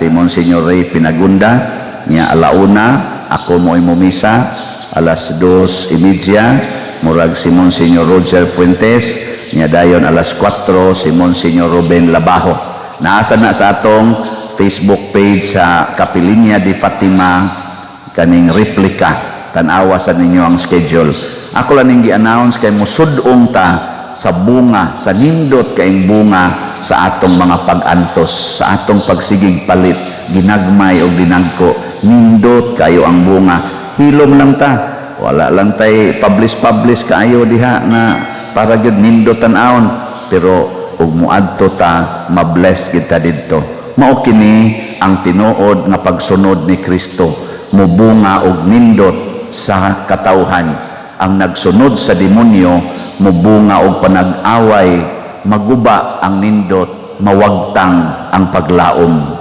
si Monsignor Ray Pinagunda. Nya alauna ako mo'y mumisa, alas 2:30 murag si Monsignor Roger Fuentes, nya dayon alas 4 si Monsignor Ruben Labajo. Naasa na sa atong Facebook page sa Kapilinya di Fatima kaning replica. Tan-awa sa ninyo ang schedule. Ako lang ning gi-announce kay musud-ong ta sa bunga, sa nindot kaing bunga sa atong mga pag-antos, sa atong pagsigig palit, ginagmay o dinagko. Nindot kayo ang bunga. Hilom lang ta, wala lang tay publish publish kaayo diha nga para gyud nindot tan-awon, pero ug muadto ta, mabless kita didto. Mao kini ang tinuod nga pagsunod ni Kristo, mubunga og nindot sa katawhan. Ang nagsunod sa demonyo, mubunga og panag-away, maguba ang nindot, mawagtang ang paglaom.